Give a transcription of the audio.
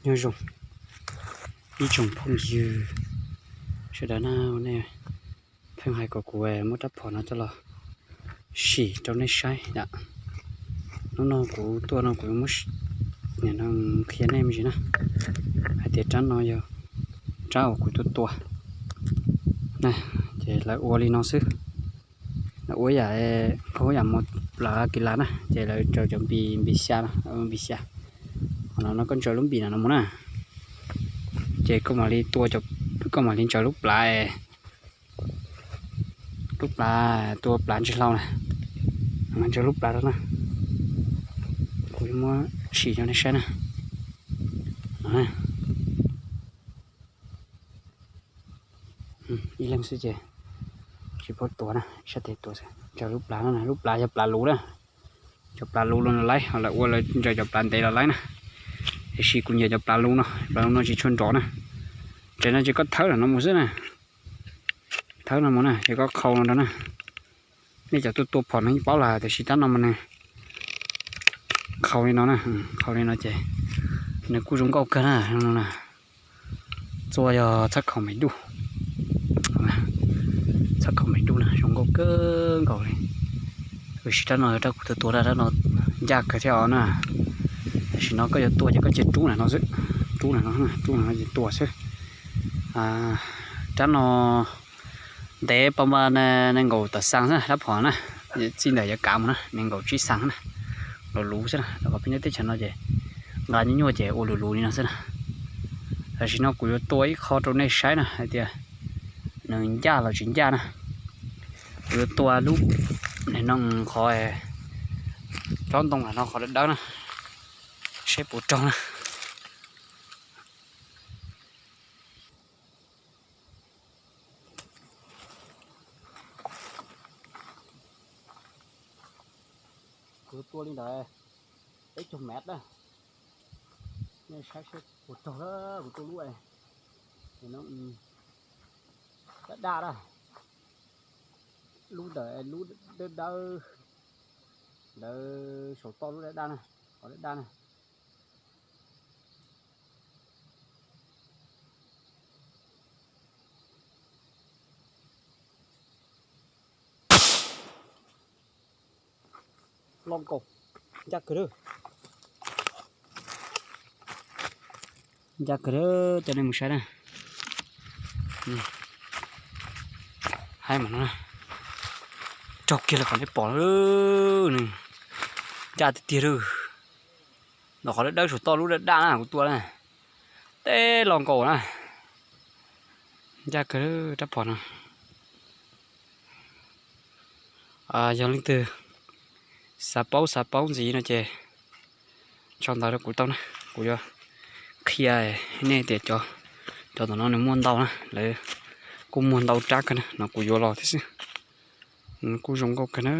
Nyob zoo ib tsoom phooj ywg sawv daws na, nej pheej hais kom kuv muab rab phom no coj los sim rau nej saib yom. Hnub no kuv tuaj no kuv yuav muab qhia nej me ntsis na, hais tias rab no yog rab uas kuv tuaj tua na. Ces lawv ua li no xwb, lawv ua yam, ua yam mus plaws kis las na, ces lawv tsaws cov npis, npis xya no, npis xya. Qhov no no koj ntsaws lub npis no no mus na, ces koj mam li tua, koj mam li ntsaws lub plhav, lub plhav tua plhav ntsis hlau na, ntsaws lub plhav rau na. Kuv yuav muab sim rau nej saib na. Ib leeg xwb ces tsis paub tua na, sab tes tua xwb. Ntsaws lub plhav no na, lub plhav yog plhav luv na, cov plhav luv los laib, ho lawv ua lawv ntsaws cov plhav ntev los laib na. Tiam sis kuv nyiam cov plhav luv no, plhav luv no tsis tshua nrov na. Ces no ces koj thawb no mus xwb na, thawb no mus na ces koj khau no rau na. Nej cov tuaj tua phom no yeej paub lawm, tiam sis rab no mas nws khau li no na, khau li no ces nws kuj zoo nkauj kawg na. Txua yog txhab khaum maim duj, txhab khaum maim duj na zoo nkauj kawg nkaus li. Tiam sis rab no yog rab kuv tua tua, rab no ncaj kawg thiab os na. Tam sim no koj yuav tua ces koj cia rub na no xwb, rub na no, rub na no ces tua xwb. Rab no ntev pa npa nees nkaum tawm xees xwb rab phom na, txij ntawm yuav kav mus na nees nkaum tsib xees na, luv luv xwb na. Rau qhov peb nyob teb chaws no ces nqa nyuaj nyuaj ces ua luv luv li no xwb na. Tam sim no kuv yuav tua ib qho rau nej saib na hais tias nws ncaj los tsis ncaj na. Kuv yuav tua lub, no qhov tsob ntoo no qhov dawb dawb na, seb puas raug na. Kuv tua li ntawd peb caug mev na. Nej saib seb puas raug. Kuv tua lub daj daj na, lub ntawm lub dawb dawb ntawd, saum toj lub daj daj na, qhov daj daj na. Loj nkaus, ncaj kawg, ncaj kawg, coj nej mus saib na. Haib mas no, raug kiag li qhov nej pom, nws ncaj tiag tiag li. Ntawm qhov dawb dawb saum toj lub daj daj na kuv tua na, teb loj nkaus na, ncaj kawg rab phom no. Yog leej twg xav paub xav paub ntxiv no ces tso ntawv rau kuv tau na, kuv yuav qhia nej tias cov, cov tom no nws muaj ntau na, lawv kuj muaj ntau rab kawg na, no kuv yuav los thiab xwb. Kuj zoo nkauj kawg na.